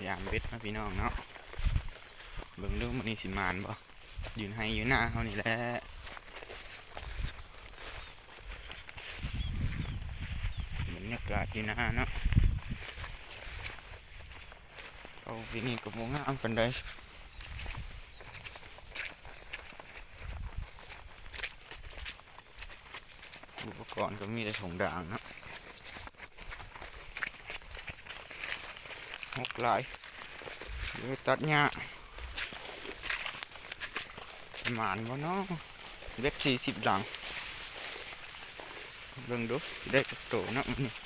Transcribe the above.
ຍາມເບັດເນາະພີ່ນ້ອງເນາະ ເບິ່ງດູມື້ນີ້ຊິໝານບໍ່ ຢູ່ໄຮ່ຢູ່ນາເຮົານີ້ແຫຼະ ບັນຍາກາດຢູ່ນາເນາະ ເອົາ ປີນີ້ກໍບໍ່ງາມປານໃດ ອຸປະກອນກໍມີແຕ່ຖົງດາງເນາະ ຮົກຫຼາຍ ເດີຕັດຫຍ້າ ໝານບໍ່ເນາະ ເບັດສີ່ສິບຫຼັງ ເບິ່ງດູຊິໄດ້ຈັກໂຕເນາະມື້ນີ້.